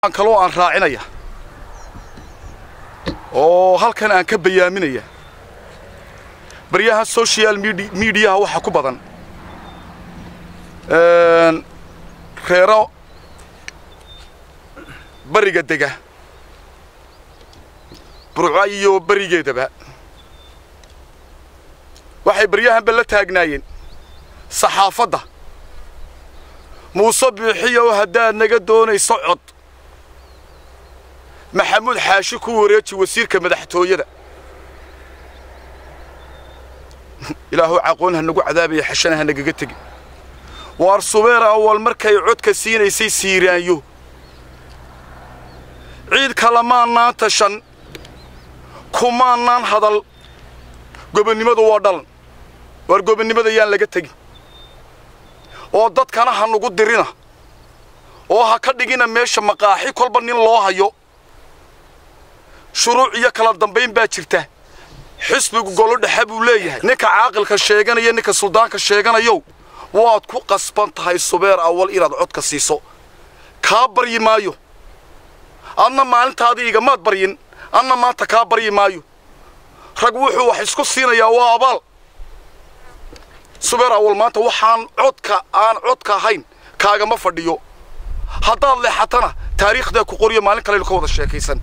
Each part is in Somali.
Kaloo aan raacinaya oo halkan aan ka bayaaminaya, baryaha social mediaha waxa ku badan reero bariga dega Burco iyo berigeedaba. Waxay baryahanba la taagnaayeen saxaafadda: "Muuse Biixiyow, haddaad naga doonayso cod, Maxamuud Xaashi ku wareeji wasiirka madaxtooyada." Ilaahu caqoon ha nagu cadaabaya, xashana ha nagaga tegin. Waar Subeer Awal markay codka siinaysay Siiraanyo, ciid kalamaanaan tashan, kumaanaan hadal. Gobonnimadu waa dhalan. Waar gobonnimada yaan laga tegin, oo dadkana ha nugu dirina, oo ha ka dhigina meesha maqaaxi kolba nin loo hayo. Shuruuc iyo kala dambayn baa jirta. Xisbigu golo dhexe buu leeyahay. Ninka caaqilka sheeganaya, ninka suldaanka sheeganayow, waad ku qasban tahay Subeer Awal inaad codka siiso. Kaa baryi maayo. Adna maalintaadii igamaad baryin, anna maanta kaa baryi maayo. Rag wuxuu wax isku siinayaa waa abaal. Subeer Awal maanta waxaan codka aan codka ahayn kaagama fadhiyo. Haddaad leexatana taariikhdaa ku qoriyo, maalin kaleynu ka wada sheekaysan.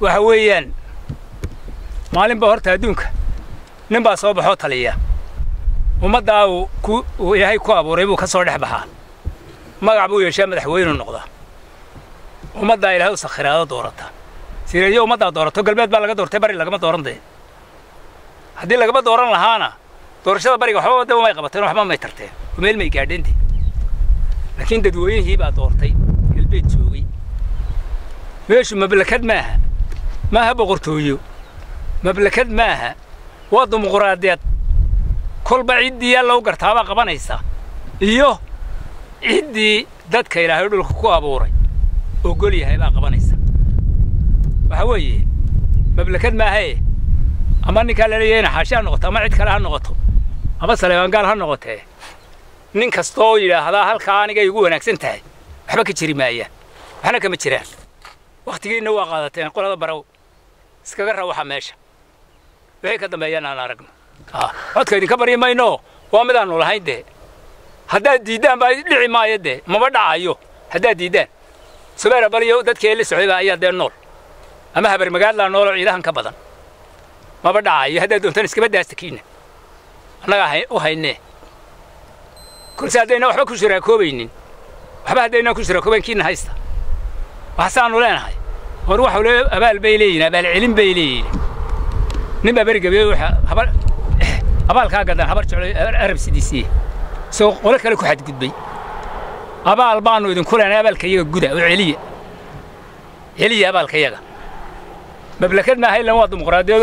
Waxa weeyaan, maalinba horta adduunka nin baa soo baxoo taliya. Ummaddaa uu Ilaahay ku abuuray buu ka soo dhex baxaa, magac buu yeeshaa, madaxweynuu noqdaa. Ummaddaa Ilaahay u sakhiraado doorata. Sireeyo ummaddaa doorato. Galbeed baa laga doortay, bari lagama dooran dee. Haddii lagama dooran lahaana, doorashada bariga waxba daba may qabateen, waxba may tarteen, oo meel may gaadheen dee. Laakiin dadweynihii baa doortay galbeed joogay. Meeshu mablakad maaha, maaha boqortooyo, mablakad maaha, waa dimuquraadiyad. Kolba ciddii Alla u gartaabaa qabanaysa, iyo ciddii dadka Ilaahay dhulka ku abuuray ogol yahay baa qabanaysa. Waxa weeye, mablakad maahae, ama ninkaa laleeyahayna Xaashi ha noqoto, ama cid kale ha noqoto, ama Saleebaan Gaal ha noqotee, nin kastoo yidhaahdaa halkaa anigay igu wanaagsan tahay, waxba ka jiri maayaan, waxna kama jiraan. Wakhtigiinna waa qaadateen. Qolada barow iskaga rawaxa meesha, wixii ka dambeeyaan aan aragno. Codka idinka baryi mayno, waa midaannu lahayn dee. Haddaad diiddaan baa dhici maayo dee, maba dhacayo haddaad diiddaan. Subeera baliyo dadkii la socdayba ayaa dee nool, ama habar magaadlaa nooloo ciidahan ka badan. Maba dhacayo. Haddaad doontaan iskaba daasta kiina, annagaa u haynee. Kolse haddayna waxba ku shuraakoobaynin, waxba haddaynaan ku shuraakoobayn, kiina haysta. Waxasaanu leenahay, hor waxau le abaal bay leeyihin, abaal celin bay leeyihin. Nin baa beri gabeey waxa habar abaalkaa gadan Habar Jeclo Arab sidiisii, isagoo qolo kale ku xadgudbay. Abaal baanu idinku leenahay, abaalka iyaga guda oo celiya, celiya abaalka iyaga. Mablakad maaha ilan, waa dimuqraadiyad.